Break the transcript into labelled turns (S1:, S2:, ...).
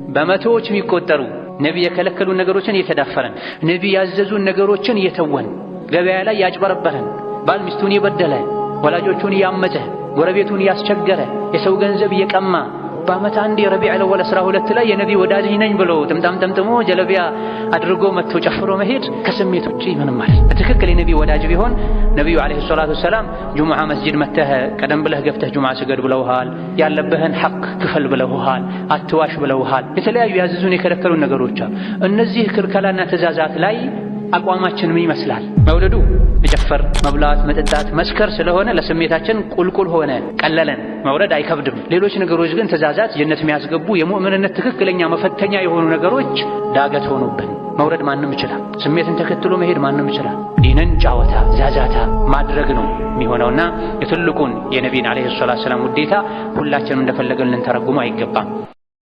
S1: በመቶዎች የሚቆጠሩ ነቢ የከለከሉን ነገሮችን እየተዳፈረን፣ ነቢ ያዘዙን ነገሮችን እየተወን፣ ገበያ ላይ ያጭበረበረን፣ ባል ሚስቱን የበደለ፣ ወላጆቹን እያመፀ፣ ጎረቤቱን እያስቸገረ፣ የሰው ገንዘብ እየቀማ፣ በዓመት አንድ የረቢዕ አወል 12 ላይ የነቢ ወዳጅ ነኝ ብሎ ጥምጣም ጠምጥሞ ጀለቢያ አድርጎ መጥቶ ጨፍሮ መሄድ ከስሜት ውጪ ምንም ማለት። በትክክል የነቢ ወዳጅ ቢሆን ነቢዩ ዓለይሂ ሰላቱ ወሰላም ጁሙዓ መስጂድ መተህ ቀደም ብለህ ገብተህ ጁሙዓ ስገድ ብለውሃል። ያለብህን ሐቅ ክፈል ብለውሃል። አትዋሽ ብለውሃል። የተለያዩ ያዘዙን የከለከሉን ነገሮች አሉ። እነዚህ ክልከላና ትእዛዛት ላይ አቋማችን ምን ይመስላል? መውለዱ መጨፈር፣ መብላት፣ መጠጣት፣ መስከር ስለሆነ ለስሜታችን ቁልቁል ሆነ፣ ቀለለን። መውረድ አይከብድም። ሌሎች ነገሮች ግን ትእዛዛት፣ ጀነት የሚያስገቡ የሙእምንነት ትክክለኛ መፈተኛ የሆኑ ነገሮች ዳገት ሆኑብን። መውረድ ማንም ይችላል። ስሜትን ተከትሎ መሄድ ማንም ይችላል። ዲንን ጫወታ፣ ዛዛታ ማድረግ ነው የሚሆነውና የትልቁን የነቢን ዓለይሂ ሰላቱ ወሰላም ውዴታ ሁላችንም እንደፈለገን ልንተረጉመው አይገባም።